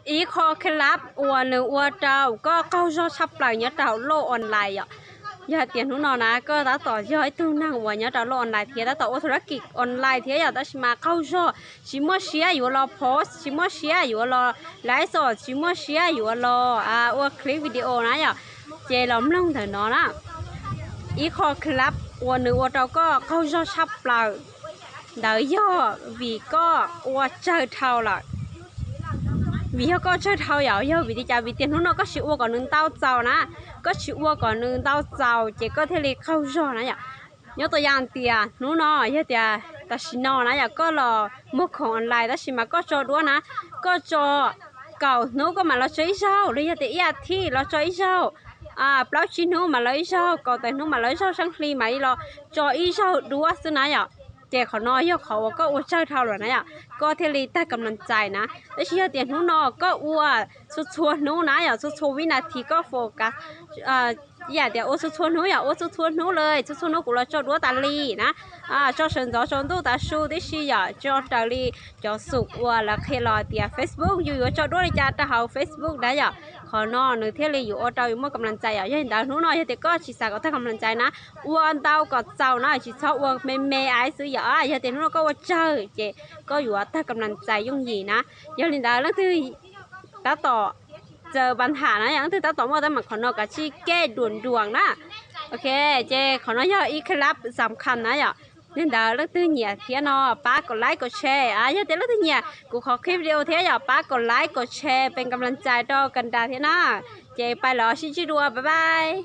Ib qho khab lab uas nws ua rau koj qaug zog tshaj plaws nyob rau loj online yom. Yog hais tias hnub no na koj tab tom yog ib tug neeg uas nyob rau loj online thiab tab tom ua thaj kis online thiab yom, tab sis mas qaug zog, tsis muaj siab yuav los post, tsis muaj siab yuav los live show, tsis muaj siab yuav los ua clip video na yom, ces los mloog ntawm no na. Ib qho khab lab uas nws ua rau koj qaug zog tshaj plaws ntawd yog vim koj ua tsawg dhau lawm. Vim yog koj tsawg dhau yom, yog vim li cas? Vim tias hnub no koj tsis ua kom nws ntau txaus na, koj tsis ua kom nws ntau txaus ces koj thiaj li qaug zog na yom. Nyob tua yam tias hnub no yog tias tam sim no na yom, koj los muag khoom online tab sis mas koj tso duab na, koj tso kaum hnub koj mam los tso ib zaug, los yog tias ib as thiv los tso ib zaug, plaub tsib hnub mam los ib zaug, kaum tawm hnub mam los ib zaug, sab hli mam li los tso ib zaug duab xwb na yom. Ces qhov no yog qhov uas koj ua tsawg dhau lawm na yom, koj thiaj li tag kam lam txais na. Tab sis yog tias hnub no koj ua txhua txhua hnub na yom, txhua txhua vib nas this koj focus, yam tias ua txhua txhua hnub yom, ua txhua txhua hnub li, txhua txhua hnub kuv los tso duab tas li na, tso sawv ntxov tsaus ntuj tav su tib si yom, tso raws li cov xum uas lawv qhia los tias Facebook yus yuav tso duab li cas rau hauv Facebook na yom. Qhov no nws thiaj li yuav ua rau yus muaj kam lam txais yom. Yog li ntawd hnub no yog tias koj tsis xav kom tag kam lam txais na, ua ntau kom txaus na, tsis txhob ua me me xwb yom. Yog tias hnub no koj ua tsawg ces koj yuav tag kam lam txais yooj yim na. Yog li ntawd leej twg tab tom txawm npa nham na yom, leej twg tab tom muaj teeb meem qhov no kav tsij kej duam duam na. Ok, ces qhov no yog ib khab lab xam khas na yom. Yog li ntawd leej twg nyiam thiab no pab kom like kom share, yog tias leej twg nyiam kuv qhov clip video thiab yom, pab kom like kom share peb kam lam txais rau kam lam thiab na. Ces pais los sib ntsib dua, bye bye.